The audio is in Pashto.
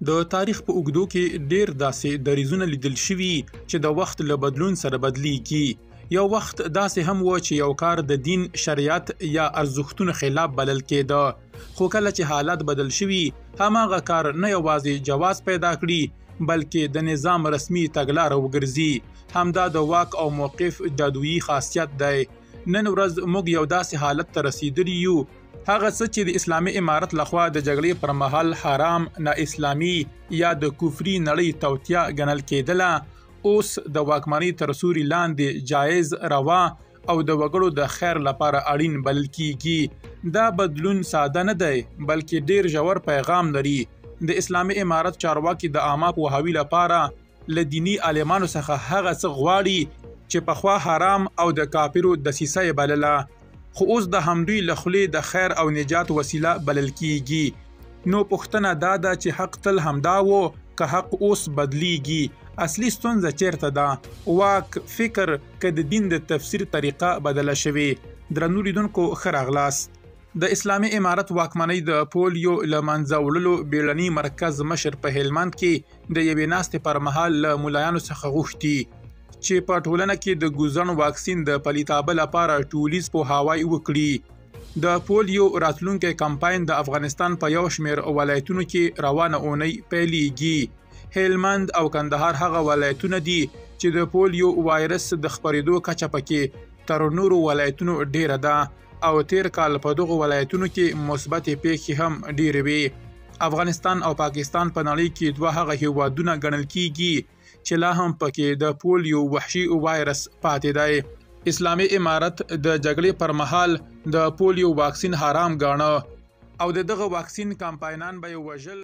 د تاریخ په اوږدو کې ډېر داسې دریځونه لیدل شوي چې د وخت له بدلون سره بدلیږي. یو وخت داسې هم و چې یو کار د دین، شریعت یا ارزښتونو خلاف بلل کېده، خو کله چې حالات بدل شوي، هماغه کار نه یوازې جواز پیدا کړي، بلکې د نظام رسمي تګلاره وګرځي. همدا د واک او موقف جادويي خاصیت دی. نن ورځ موږ یو داسې حالت ته رسیدلي یو، هغه څه چې د اسلامي امارت لخوا د جګړې پر مهال حرام، نااسلامي یا د کفري نړۍ توطیه ګڼل کېدله، اوس د واکمنۍ تر سوري لاندې جایز، روا او د وګړو د خیر لپاره اړین بلل کیږي. دا بدلون ساده نه دی، بلکې ډیر ژور پیغام لري. د اسلامي امارت چارواکي د عامه پوهاوي لپاره له دیني عالمانو څخه هغه څه غواړي چې پخوا حرام او د کافرو دسیسه یې بلله، خو اوس د همدوی له خولې د خیر او نجات وسیله بلل کیږي. نو پوښتنه دا ده چې حق تل همدا و که حق اوس بدلیږي؟ اصلي ستونزه چیرته ده؟ واک، فکر، که د دین د تفسیر طریقه بدله شوې؟ درنو لیدونکو، ښه راغلاست. د اسلامي امارت واکمنۍ د پولیو له منځه وړلو بیړني مرکز مشر په هلمند کې د یوې ناستې پر مهال له ملایانو څخه غوښتي چې په ټولنه کې د ګوزڼ واکسین د پلیتابه لپاره ټولیز پوهاوی وکړي. د پولیو راتلونکی کمپاین د افغانستان په یو شمېر ولایتونو کې روانه اونۍ پیلېږي. هلمند او کندهار هغه ولایتونه دي چې د پولیو وایرس د خپرېدو کچه پکې تر نورو ولایتونو ډېره ده او تېر کال په دغو ولایتونو کې مثبتې پېښې هم ډېرې وې. افغانستان او پاکستان په نړۍ کې دوه هغه هېوادونه ګڼل کېږي چې لا هم پکې د پولیو وحشي وایرس پاتې دی. اسلامي امارت د جګړې پر مهال د پولیو واکسین حرام ګاڼه او د دغه واکسین کمپاینان به یې وژل.